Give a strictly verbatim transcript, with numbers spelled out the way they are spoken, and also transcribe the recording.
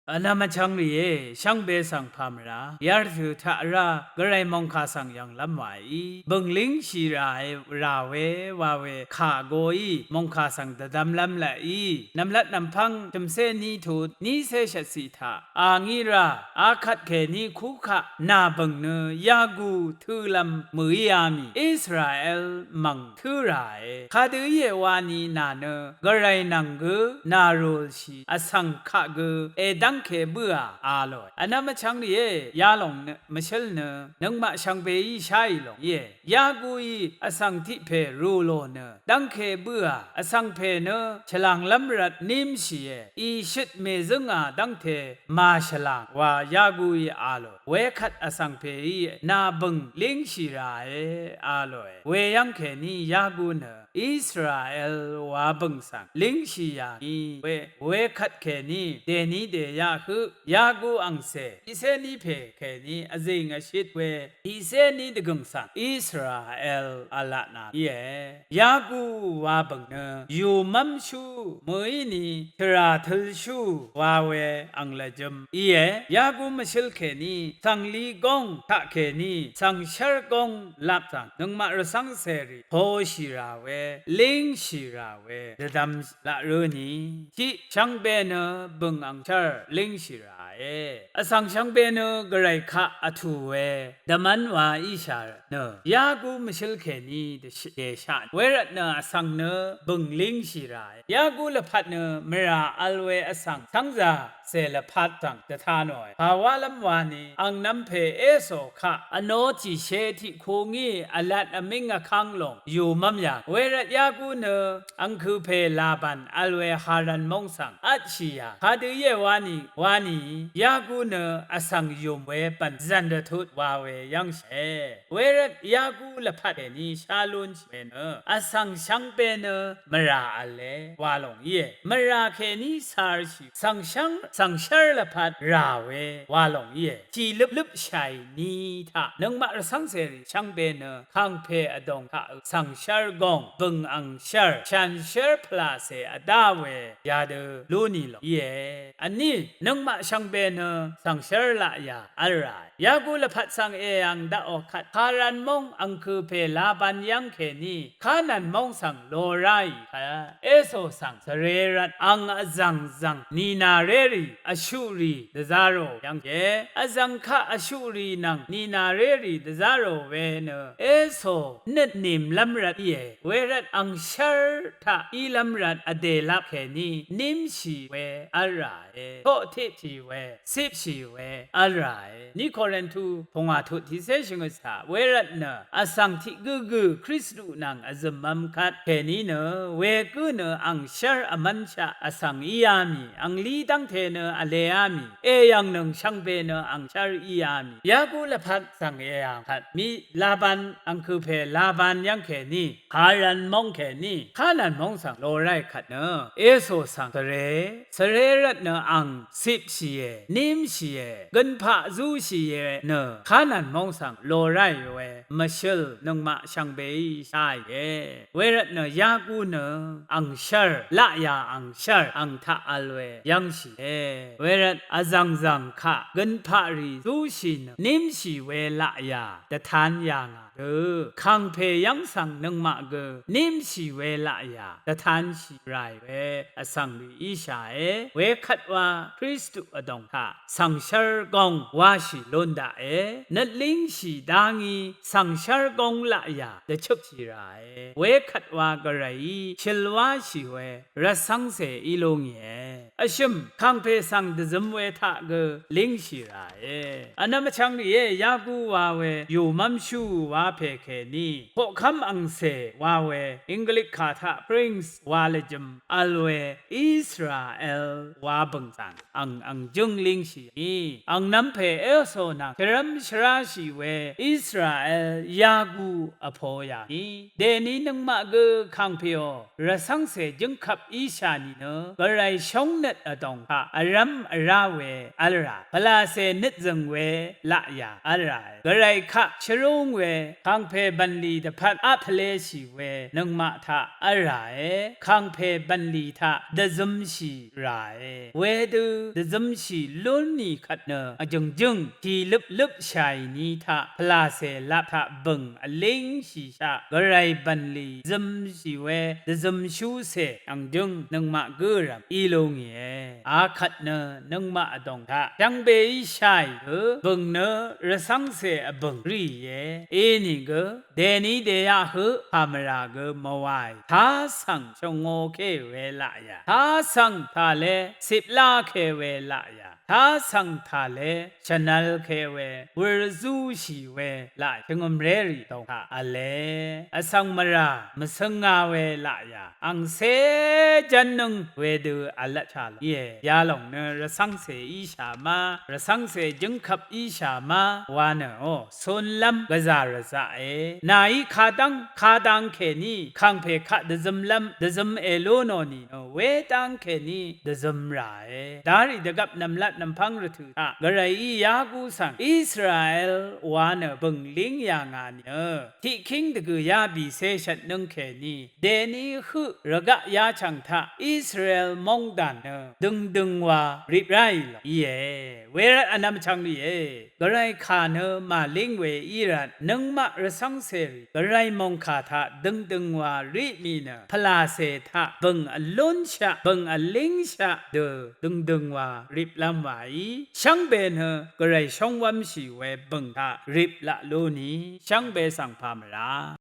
Vnvm vchvng rìé, shvngbe svng pàmvrá yarvtø̀ taq rá gvray mòngkà svng yv̀nglv́m wàí bø̀ng língshì ràe, rà we wa we kà goí mòngkà svng dvdvmlv́m laqí, nv̀mlat nv̀mpv́ng shø̀mcé ní tut nícé shvtciq taq a ngí rá, akvt kèní kúkaq nà bø̀ng nø yagu tø̄lv̄m mø̀íā mì Israel mv̀ng tǿ ràe. Kadø íe wani nà nø gvray nvng gø nà rùlshì vsvng kaq gø èdv́ngke bǿà a lòe. Vnvm vchvng rìé, yalòng nø mvshǿl nø nøngmaq shvngbeí sháì lòng íe. Yaguí vsvng tiq pè rù lò nø dv́ngke bǿà, vsvng pè nø shvlànglv́m rvt nímshìe, ìshøt mèzǿngà dv́ngte màshvlàng wa yaguí a lòe. Wekvt vsvng pèí nà bø̀ng língshì ràe a lòe. Weyv́ng kèní yagu nø Israel wa bø̀ng svng língshì yà ngí we, wekvt kèní dèní dèyaq høq yagu angcè tiqcé ní pè kèní vzìng vshit we tiqcé ní dvgø̀ng svng Israel v̄la nà íe. Yagu wa bø̀ng nø yùmv́mshú mø̀íni tvrà tølshú wa we ang lvjø̄m íe. Yagu mvshǿl kèní svngli góng taqkèní svngshv́r góng lap svng nøngmaq rvcv́ng cèrì poshì rà we, língshì rà we dvdvm laq rǿ ni. Tiq shvngbe nø bø̀ng angshv́r língshì ràe. Vsvng shvngbe nø gvray kaq vtù we dvmv́n wa íshà nø yagu mvshǿl kèní dvshøt dèsha. Wervt nø vsvng nø bø̀ng língshì ràe. Yagu lvpat nø mvrà vl we vsvng cv́ngzà cè lvpat svng dvta nòe. Pàwálv́m wani angnv̄m pè Eso kaq vnó tìshe tiq ku ngí vlat vmíng vkv́ng lòng yùmv́m yà. Wervt yagu nø angkø̄ pè Laban vl we Haran móng svng vtshì yà. Kadø íe wani, wani yagu nø vsvng yùm we bv̀n zv̀n dvtut wa we yv́ngshìe. Wervt yagu lvpat kèní shá lúnshì we nø vsvng shvngbe nø mvrà v̄le wa lòng íe. Mvrà kèní carshì svngshv́ng, svngshv́r lvpat rà we wa lòng íe. Tìløpløp shàì ni taq nøngmaq rvcv́ng cèrì shvngbe nø kàngpè vdòng taq svngshv́r góng, bø̀ng angshv́r, shànshv́r pvlàcè vdá we yadø lú ni lòng íe. Vní nøngmaq shvngbe nø svngshv́r laqyà v́l ràe. Yagu lvpat svng èyv̀ng daqò kvt Haran móng angkø̄ pè Laban yv́ng kèní Kanan móng svng lo ráì kà Eso svng svre rvt ang vzv̀ng zv̀ng nìnàrérì vshuqrì dvzá rò yv́ngke. Vzv̀ng kaq vshuqrì nvng nìnàrérì dvzá rò we nø Eso nøt nìmlv́m rvt íe. Wervt angshv́r taq ílv́m rvt vdè lap kèní nímshì we v́l ràe. Toqtipshì we, cipshì we v́l ràe. Ni Korintu pungwà tut tiqcé shvngøt taq wervt nø vsvng tiq gøgø Kristu nvng vzø̀mvm kvt kèní nø wegǿ nø angshv́r vmv́nshaq vsvng íá mì, anglí dv́ngte nø vleá mì, èyv̀ngnøng shvngbe nø angshv́r íá mì. Yagu lvpat svng èyv̀ng kvt mì Laban angkø̄ pè Laban yv́ng kèní Haran móng kèní Kanan móng svng lo ráì kvt nø Eso svng svre, svre rvt nø ang cipshìe, nímshìe, gønpaq zúshìe nø Kanan móng svng lo ráì we mvshøl nøngmaq shvngbeí sháìe. Wervt nø yagu nø angshv́r, laqyà angshv́r ang taq vl we yv́ngshìe. Wervt vzv̀ngzv̀ng kaq gønpaqrì zúshì nø nímshì we laqyà dvtan yà ngà gø kàngpè yv́ng svng nøngmaq gø nímshì we laqyà dvtanshì ràì we vsvng rì íshàe. Wekvt wa Kristu vdòng taq svngshv́r góng wáshì lún daqe. Nøt língshì dá ngí svngshv́r góng laqyà dvchøpshì ràe. Wekvt wa gvrayí shøl wáshì we rvcv́ngcè í lúngìe. Vshø̀m kàngpè svng dvzøm we taq gø língshì ràe. Vnvm vchvng rìé, yagu wa we yùmv́mshú wa pè kèní koqkv́m angcè wa we Inglik kà taq Prince wa lvjø̀m vl we Israel wa bø̀ng svng ang ang jǿng língshì ngí. Angnv̄m pè Eso nvng shvrv́m shvráshì we Israel yagu vpo yà ngí. Dèni nøngmaq gø kàngpèò rvcv́ngcè jǿngkvp íshà nìnø gvray shóngnøt vdòng kaq vrv́m vrá we v́l rà, pvlàcè nøtzø̀ng we laqyà v́l ràe. Gvray kaq shvrúng we kàngpè bv̀nlì dvpvt aq pvleshì we nøngmaq taq v́l ràe. Kàngpè bv̀nlì taq dvzømshì ràe. Wedø dvzømshì shì lún nì kvt nø vjø̀ngjǿng tì løpløp shàì ni taq pvlàcè lap taq bø̀ng vlíngshì shaq gvray bv̀nlì zømshì we dvzømshúcè àngjǿng nøngmaq gǿrv̀m í lúngìe. Akvt nø nøngmaq vdòng taq shvngbeí shàì gø bø̀ng nø rvcv́ngcè vbø̀ng rìe. Inìgø dèni dèyaq høq pàmvrà gø mvwàì. Tasv̀ng shvngōke we laqyà. Tasv̀ng tàle ciplake we laqyà. Tasv̀ng tàle shvnvlke we wur zúshì we laq shvngø̀mrérì dòng taq v̄le. Vsvng mvrà mvsønga we laqyà. Angcé jv́nnøng wedø vlvtshà lò íe. Yalòng nø rvcv́ngcè íshà ma, rvcv́ngcè jǿngkvp íshà ma wa nø o cunlv́m gvzà rvzaqe. Nàí kadv́ng kadang kèní kàngpè kaq dvzømlv́m dvzøm èlú nò nìnø wedang kèní dvzøm ràe. Darì dvgvp nv̀mlat nv̀mpv́ng rvtø̀ taq gvrayí yagú svng Israel wa nø bø̀ng líng yà ngà nìnø tiqkíng dvgø̀ yabìcé shvtnǿng kèní dèni høq rvgaq yachv̀ng taq Israel móngdàn nø døngdøng wa rip ráì lò íe. Wervt vnvm chvng rìe. Gvray kà nø màlíng we í rvt nøngmaq rvcv́ngcèrì gvray mòngkà taq døngdøng wa rip mì nø pvlàcè taq bø̀ng vlúnshaq bø̀ng vlíngshaq dø døngdøng wa riplv́m wàí shvngbe nø gvray shóngwv́mshì we bø̀ng taq rip laq lú ni shvngbe svng pàmvrà